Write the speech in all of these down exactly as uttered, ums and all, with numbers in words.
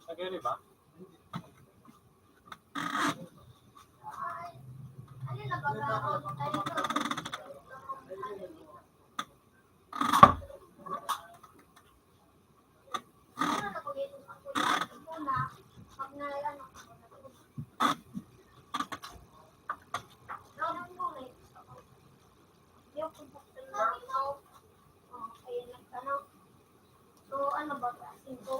Nag-ere ba? So, ano ba? Singko.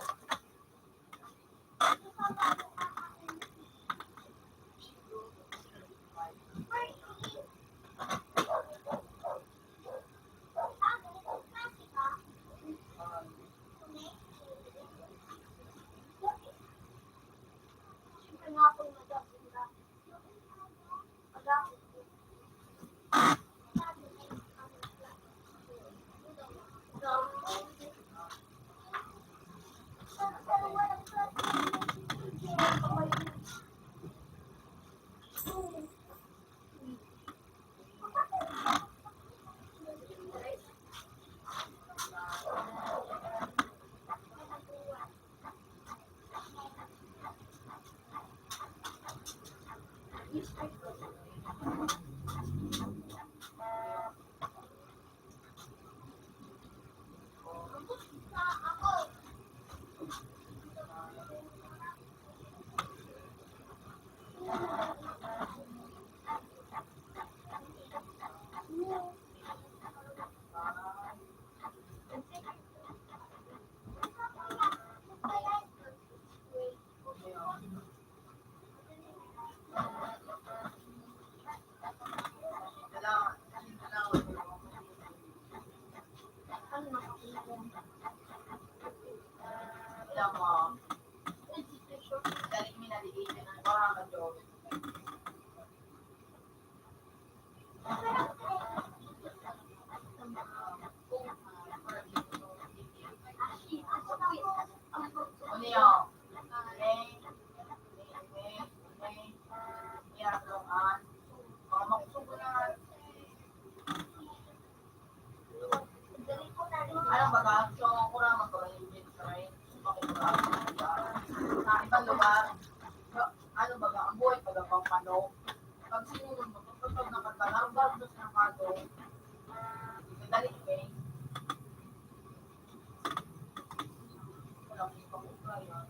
Ano baga, so, kurang magkabaligid sa may, sa ibang lugar. Ano baga, ang buhay pag ang pampano, pag sinunod mo, pag, pag nakatalarga, gusto ng kaso, madali, eh. Wala akong ipag-upay, ah.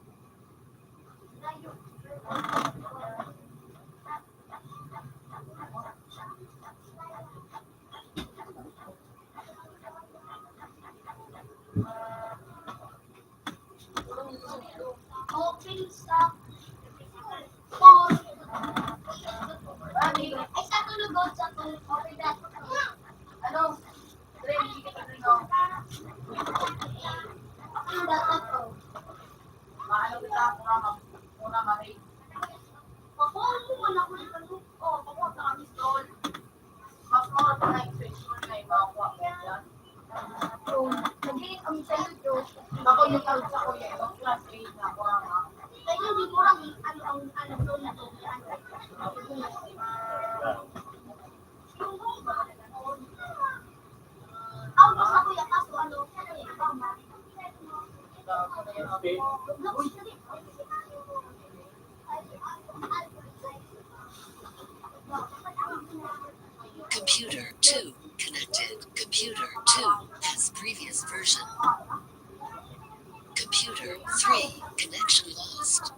Computer two connected. Computer two has previous version. Computer three connection lost.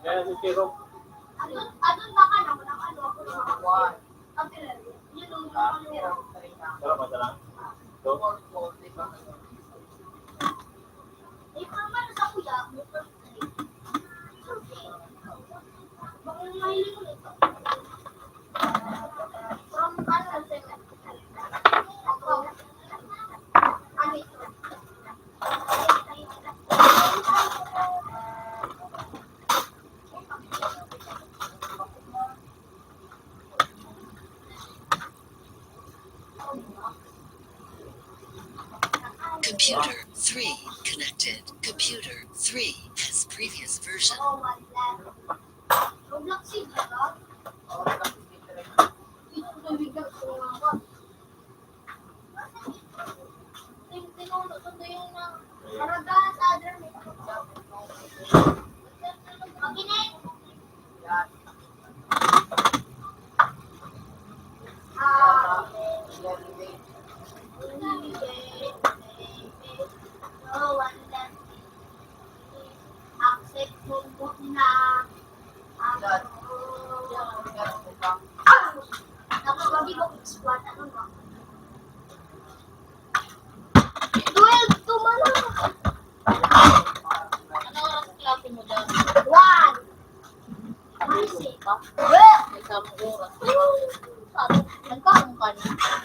Kaya si Tiro. Wala pa siya lang? Ito? Computer three connected. Computer three has Previous version. Twelve to, mama. Ano oras ang klase mo dyan? One. Ano yung pa? Well, May tamang oras. nagkaroon ka na.